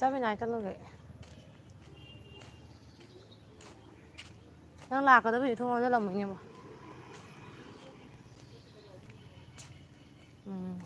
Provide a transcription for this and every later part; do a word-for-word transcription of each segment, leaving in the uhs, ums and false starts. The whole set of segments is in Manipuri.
ꯆꯥꯃꯤꯟꯅꯔ ꯆꯠꯂꯨꯒꯦ꯫ ꯅꯪ ꯂꯥꯛꯀꯗꯕꯁꯦ ꯊꯣꯡ ꯂꯣꯟꯁꯤꯜꯂꯝꯃꯣꯏꯅꯦꯕꯣ꯫ ꯎꯝ꯫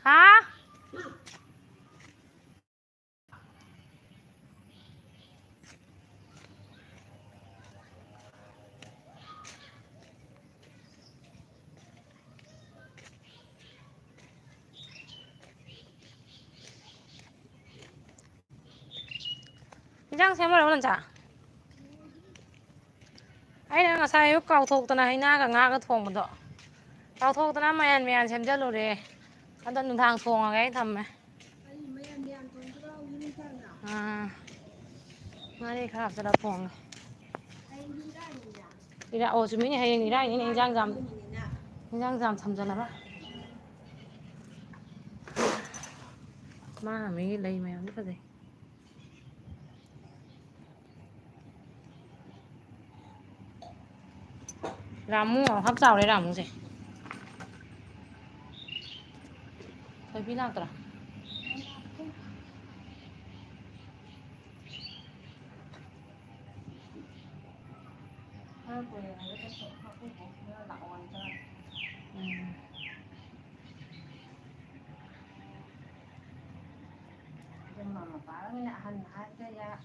ꯍꯥ꯫ ꯏꯟꯖꯥꯡ ꯁꯦꯝ ꯂꯣꯏꯔꯕꯣ, ꯅꯟꯆꯥ? ꯑꯩꯅ ꯉꯁꯥꯏ ꯑꯌꯨꯛ ꯀꯥꯎꯊꯣꯛꯇꯅ ꯍꯩꯅꯥꯒ ꯉꯥꯒ ꯊꯣꯡꯕꯗꯣ, ꯀꯥꯎꯊꯣꯛꯇꯅ ꯃꯌꯥꯟ ꯃꯌꯥꯟ ꯁꯦꯝꯖꯜꯂꯨꯔꯦ꯫ ꯑꯗꯣ ꯅꯨꯡꯗꯥꯡ ꯊꯣꯡꯉꯒꯦ ꯑꯩ ꯊꯝꯃꯦ꯫ ꯑꯥ, ꯉꯥꯔꯤ ꯈꯔ ꯍꯥꯞꯆꯤꯜꯂ ꯊꯣꯡꯉꯦ꯫ ꯏꯔꯥ-, ꯑꯣ, ꯆꯨꯝꯃꯤꯅꯦ, ꯍꯌꯦꯡ ꯏꯔꯥꯏꯅꯤꯅꯦ, ꯏꯟꯖꯥꯡ ꯌꯥꯝ, ꯏꯟꯖꯥꯡ ꯌꯥꯝ ꯊꯝꯖꯜꯂꯔꯣꯏ꯫ ꯃꯥ ꯃꯤꯒꯤ ꯂꯩ ꯃꯌꯥꯝꯗꯤ ꯐꯖꯩ꯫ ꯔꯥꯃꯨ ꯑꯃꯈꯛ ꯆꯥꯎꯔꯦ, ꯔꯥꯃꯨꯁꯦ꯫ ꯊꯣꯏꯕꯤ ꯂꯥꯛꯇ꯭ꯔꯥ? ꯈꯔ ꯀꯨꯏꯔꯦ ꯍꯥꯏꯔꯒꯁꯨ ꯑꯩꯈꯣꯏ ꯕꯣꯛꯁꯤꯅ ꯂꯥꯛꯑꯣ ꯍꯥꯏꯖꯔꯛꯑꯦ꯫ ꯎꯝ꯫ ꯑꯗꯨ ꯃꯃꯥ ꯃꯄꯥꯒ ꯑꯣꯏꯅ ꯑꯍꯟ ꯍꯥꯏꯕꯗ ꯌꯥ-,